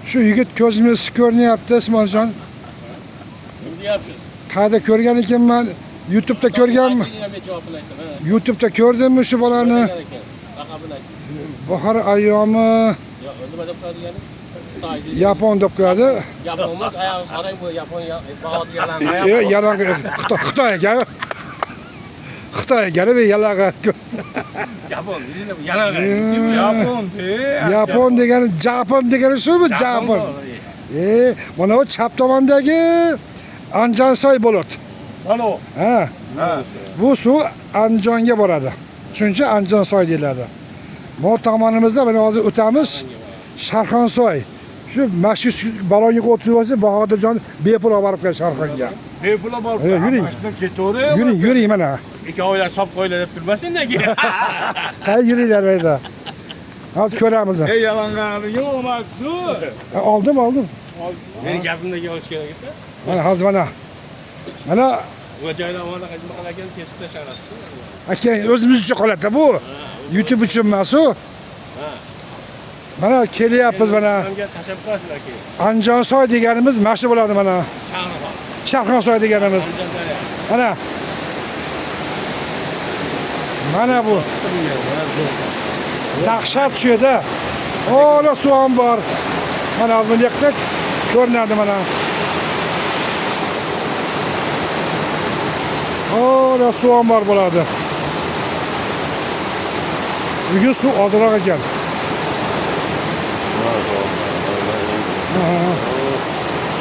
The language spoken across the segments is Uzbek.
Shu yigit ko'zimga issiq ko'rinyapti, Ismoiljon. Kim deyapsiz? Qayerda ko'rgan ekanman? YouTube'da ko'rganmi? YouTube'da ko'rdimmi shu bolani? Bahor ayyomi Yo'q, nima deb qo'yadi? Yapon deb qo'yadi. Yapon emas, oyog'i qarang bu Yapon Bahodir yalan. Yalan Xitoy ekan. Xitoy ekan, yalag'a. Yapon, yalan. Yapon de. Yapon degani Japon degani shumi? Japon. Mana bu chap tomondagi Anjonsoy bo'ladi. Alo. Ha. Bu suv Andijonga boradi. Shuning uchun Andijonsoy deyiladi. Bu tomonimizda mana hozir o'tamiz. Sharxonsoy. Shu mana shu balonga o'tib olsa Bahodirjon bepul olib borib keladi Sharxonga. Bepul olib borib. Yuring. Mashina ketaveradi. Yuring, yuring mana. Ikkovlar sop qo'ylar deb turmasin nega? Qay yuringlar bu yerda. Hozir ko'ramiz. Ey yalang'ani yo'q Maksu. Oldim, oldim. Meni gapimdan olish kerak edi. Mana hozir mana. Mana Bu joylar mana nima ekan kesib tashlarsiz. aka o'zimiz uchun qoladi bu. YouTube uchun emas u. Mana kelyapmiz mana. Tashlab qo'yasizlar keyin. Andijonsoy deganimiz mana shu bo'ladi mana. Sharxonsoy deganimiz. Mana. Mana bu. Dahshat shu yerda. Ola suv ham bor. Mana buni yaqsak ko'rinadi mana. Ola suv ham bor bo'ladi. Bugun suv ozroq ekan.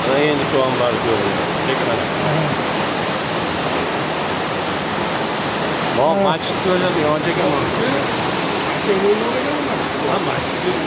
Mana endi suv ham bor ko'rinadi. Lekin mana. Bu masjid ko'rinadi, yoncha ekan. Ha, masjid.